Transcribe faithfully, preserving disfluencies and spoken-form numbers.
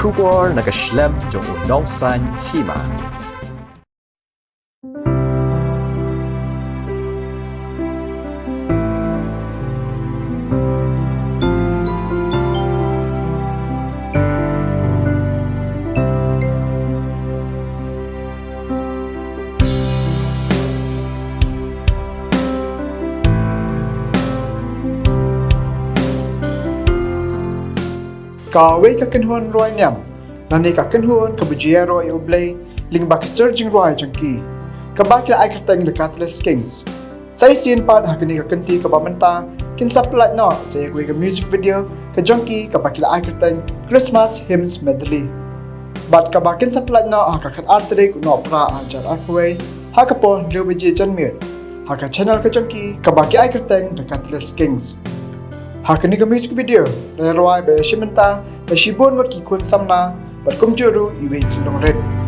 Khubor na ka shlem jong u nongsan hima. Kawei ka kynhun roi niam, lane ka kynhun kaba ju ïaroh ïa U Blei lyngba ka ser jingrwai jong ki, kaba ki la ai kyrteng The Catalyst Kings. Sa shisien pat ha kane ka kynti kaba mynta kin sa pynlait noh sa ïa kawei ka music video ka jong ki kaba ki la ai kyrteng Christmas Hymns Medley, bad kaba kin sa pynlait noh ha ka khatar tarik u Nohprah arhajar arphew wei ha ka por hynriew baje janmiet ha ka channel ka jong ki kaba ki ai kyrteng The Catalyst Kings. Ha kane ka music video la rwai bad ïashim bynta da shibun ngut ki khun samla bad kumjuh ruh iwei i nongrit.